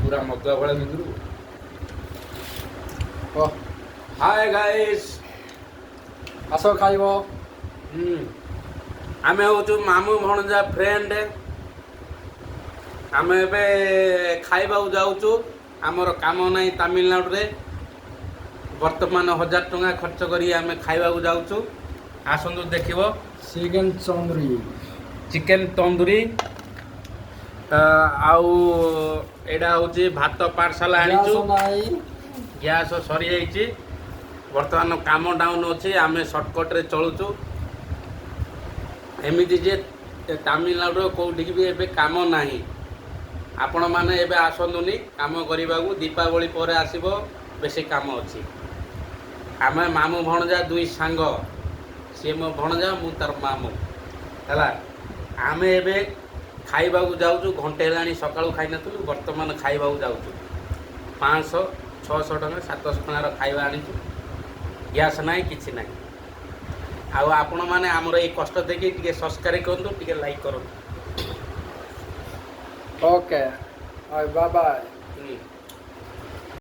ପୁରା ମଦୁଆ ଭଳିଆ ଭିତରୁ। ଓ। ହାଏ ଗାଇସ୍। ଆସ, ଖାଇବ। ଆମେ ହେଉଛୁ ମାମୁଁ ଭଣଜା ଫ୍ରେଣ୍ଡ। ଆମେ ଏବେ ଖାଇବାକୁ ଯାଉଛୁ। ଆମର କାମ ନାହିଁ ତାମିଲନାଡ଼ୁରେ। ବର୍ତ୍ତମାନ 1000 ଟଙ୍କା ଖର୍ଚ୍ଚ କରି ଆମେ ଖାଇବାକୁ ଯାଉଛୁ। ଆସନ୍ତୁ, ଦେଖିବ। ଚିକେନ ତନ୍ଦୁରୀ। ଚିକେନ ତନ୍ଦୁରୀ ଆଉ ଏଇଟା ହେଉଛି ଭାତ। ପାର୍ସଲ ଆଣିଛୁ। ଗ୍ୟାସ ନାହିଁ। ଗ୍ୟାସ୍ ସରିଯାଇଛି। ବର୍ତ୍ତମାନ କାମ ଡାଉନ୍ ଅଛି। ଆମେ ସର୍ଟକଟ୍ରେ ଚଳୁଛୁ। ଏମିତି ଯେ ତାମିଲନାଡ଼ୁର କେଉଁଠିକି ବି ଏବେ କାମ ନାହିଁ। ଆପଣମାନେ ଏବେ ଆସନ୍ତୁନି କାମ କରିବାକୁ। ଦୀପାବଳି ପରେ ଆସିବ, ବେଶୀ କାମ ଅଛି। ଆମେ ମାମୁଁ ଭଣଜା ଦୁଇ ସାଙ୍ଗ। ସିଏ ମୋ ଭଣଜା, ମୁଁ ତାର ମାମୁଁ। ହେଲା, ଆମେ ଏବେ ଖାଇବାକୁ ଯାଉଛୁ। ଘଣ୍ଟେ ହେଲାଣି, ସକାଳୁ ଖାଇନଥିଲୁ। ବର୍ତ୍ତମାନ ଖାଇବାକୁ ଯାଉଛୁ। 500, 600 ଟଙ୍କା, 700 ଟଙ୍କାର ଖାଇବା ଆଣିଛୁ। ଗ୍ୟାସ୍ ନାହିଁ, କିଛି ନାହିଁ। ଆଉ ଆପଣମାନେ ଆମର ଏଇ କଷ୍ଟ ଦେଖି ଟିକେ ସବସ୍କ୍ରାଇବ୍ କରନ୍ତୁ, ଟିକେ ଲାଇକ୍ କରନ୍ତୁ। Okay, bye bye. ହୁଁ।